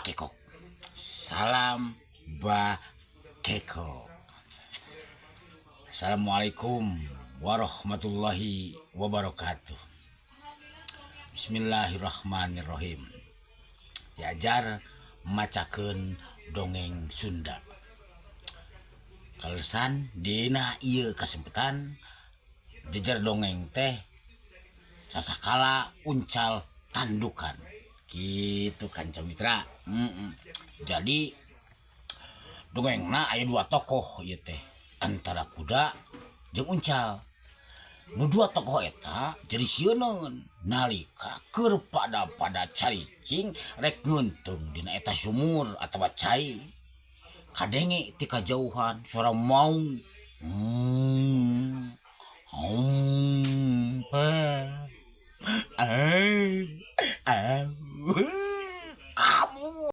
Bakekok. Salam Bakekok. Assalamualaikum warahmatullahi wabarakatuh. Bismillahirrahmanirrahim. Diajar macakeun dongeng Sunda. Kaleresan dina ieu kasempatan jejer dongeng teh sasakala uncal tandukan gitu kanca mitra. Jadi dongengna aya dua tokoh ieu teh antara kuda jeung uncal. Nu dua tokoh eta jadi sieuneun nalika keur pada caricing rek ngeunteung dina eta sumur atawa cai. Kadenge ti kajauhan suara maung. Hmm. Hmm. Ah. Ah. Ah.